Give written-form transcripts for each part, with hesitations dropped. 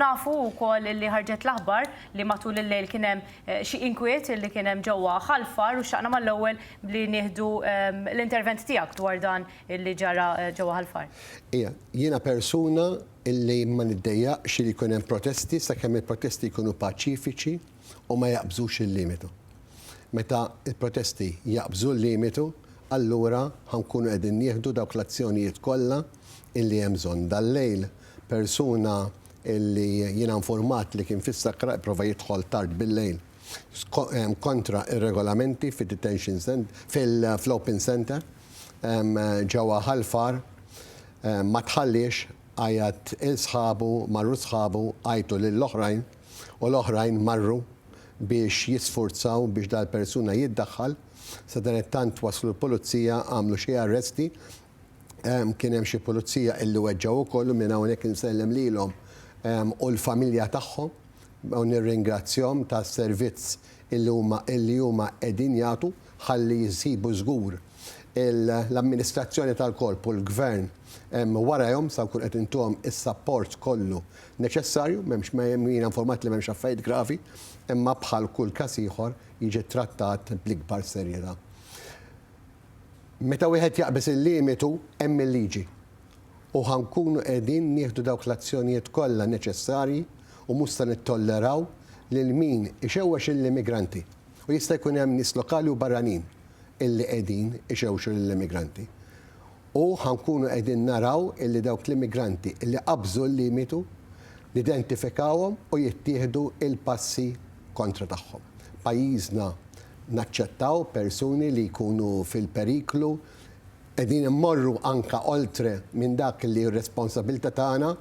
nafu wkoll li ħarġet l-aħbar li matul il-lejl kien hemm xi inkwiet li kien hemm ġewwa Ħal Far u xtaqna mal-ewwel li nieħdu l-intervent tiegħek dwar dan li ġara ġewwa Ħal Far. Ija, jiena persuna illi ma niddejjaqx li jkun hemm protesti sakemm il-protesti jkunu paċifiċi u ma jaqbżux il-limitu. Meta l-protesti jaqbżu l-limitu, allura ħa nkunu qegħdin nieħdu dawk l-azzjonijiet kollha illi hemm bżonn. Dal-lejl persuna illi jiena nfurmat li kien fis-sakra ipprova jidħol tard bil-lejl kontra r-regolamenti fid-detention center, fl-open center ġewwa Ħal Far, ma tħalliex, għajjat 'il sħabu, marru sħabu għajtu lill-oħrajn u l-oħrajn marru biex jisfurzaw biex dal-persuna jiddaħħal. Sadanittant waslu l-pulizija għamlu xi arresti. Kien hemm xi pulizija illi weġġgħu wkoll u minn hawnhekk insellem lilhom u l-familja tagħhom u nirringrazzjahom tas-servizz illi huma illi huma qegħdin jagħtu ħalli jsibu żgur l-amministrazzjoni tal-korp u l-gvern warajhom sa nkun qed intuhom is-sapport kollu neċessarju, m'hemmx jiena informat li m'hemmx affarijiet gravi, imma bħal kull każ ieħor jiġi trattat bl-ikbar serjetà. Meta wieħed jaqbeż il-limitu hemm il-liġi u ħa nkunu qegħdin nieħdu dawk l-azzjonijiet kollha neċessarji u mhux se nittolleraw lil min ixewwex lill-immigranti. U jista' jkun hemm nies lokali u barranin illi qegħdin ixewxu lill-immigranti. U ħa nkunu qegħdin naraw illi dawk l-immigranti illi qabżu l-limitu nidentifikawhom u jittieħdu l-passi kontra tagħhom. Pajjiżna naċċettaw persuni li jkunu fil-periklu, qegħdin immorru anka oltre minn dak li hu r-responsabilità tagħna,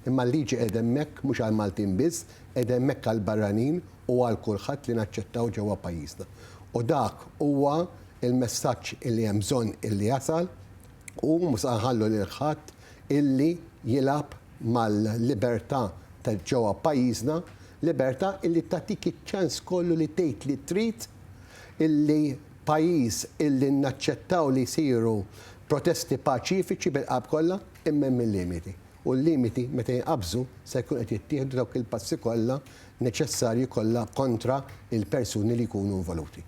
imma l-liġi qiegħda hemmhekk mhux għall-Maltin biss, qiegħda hemmhekk għall-barranin u għal kulħadd li naċċettaw ġewwa pajjiżna. U dak huwa l-messaġġ illi hemm bżonn illi jasal u mhux se nħallu lil ħadd illi jilgħab mal-libertà ta' ġewwa pajjiżna, libertà illi tagħtik iċ-ċans kollu li tgħid li trid, illi pajjiż illi naċċettaw li jsiru protesti paċifiċi bil-qalb kollha, imma hemm il-limiti. U l-limiti meta jinqabżu se jkun qed jittieħdu dawk il-passi kollha neċessarji kollha kontra l-persuni li jkunu involuti.